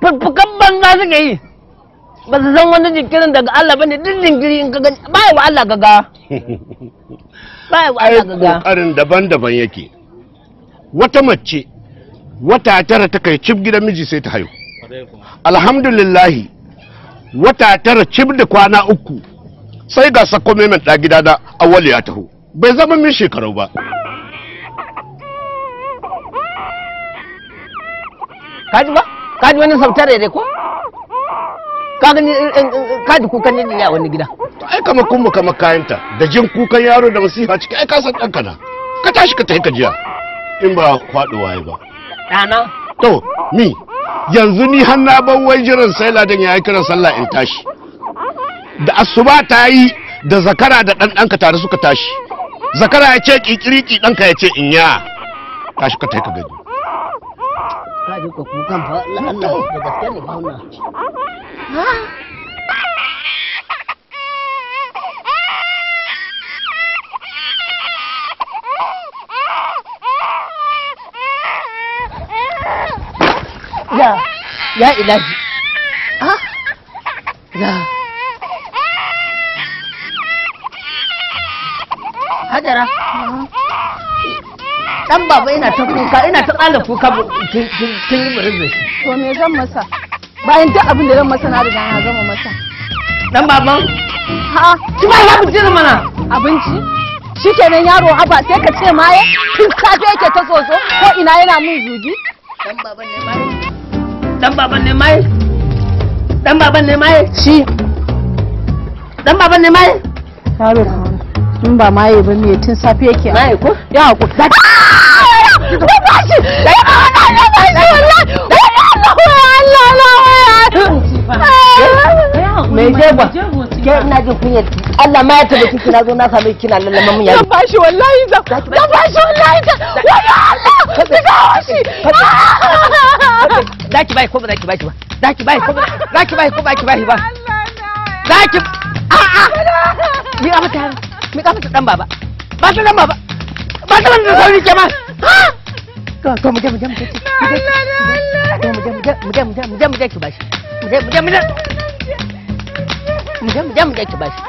Fuffukan banza suke yi. Ba su san wani jinkirin daga Allah bane, duk jinkiri in ka gani ba wa Allah gaga. Ba wa Ai Allah gaga. Kokarin daban-daban yake. Wata mace wata 9 ta kai cib gidan miji sai ta haihu. Alhamdulillahi wata 9 cib da kwana 3 sai ga sako mai ɗa gida da awali ya taho. Bai zama min shekaru ba. Kaji ba? Kaji wani sautare dai ko? Ka gani kaji kukan ne a wani gida. To ai kamar kunmu kamar kayanta da jin kukan yaro da masifa ciki, ai ka san ɗanka na. Ka tashi ka tafi ka jiya in ba faɗuwa ya ba. Ɗana. To ni yanzu ni har na ban wai jiran sai ladan ya yi kiran sallah in tashi. Da asuba ta yi da zakara da ɗan ɗanka tare suka tashi. Zakara ya ce ƙiƙiriki, ɗanka ya ce inya. Tashi ka tafi ka gani. Kaji ko kukan fa Allah Allah da gaske ne ba wannan. Ya ya ilahi. Ah. Ya. Hajara. Dan baba ina ta kuka, ina ta tsala kuka kin yi murin. To me zan masa? Bayan duk abin da zan masa na riga na gama masa. Dan baban? Ha, ki ba ya abinci mana. Abinci? Shikenan yaro haba sai ka ce maye tun safe yake ta tsotso ko ina yana mun zugi. Dan baban ne maye? Dan baban ne maye? Dan baban ne maye? Shi. Dan baban ne maye? Yaro in ba maye ba me tun safe yake. Maye ko? Ya hakuri. Mai jego, ke ina jin kunyar Allah ma ya tabbata kina zo na same kina lallama mun yaro. Zan bashi wallahi, zan bashi wallahi, wallahi Allah ki kawo shi. Zaki bai ko ba zaki bai ba? Zaki bai ko ba zaki bai ko ba ki bai ba? Zaki a a mi ka mata, mi ka mata dan baba. Ba ta dan baba. Ba ta dan sauri ke ma. To mu je mu je mu je. Mu je mu je mu je mu je mu je mu je ki bashi. Mu je mu je mu je. Mu je mu je mu je ki bashi.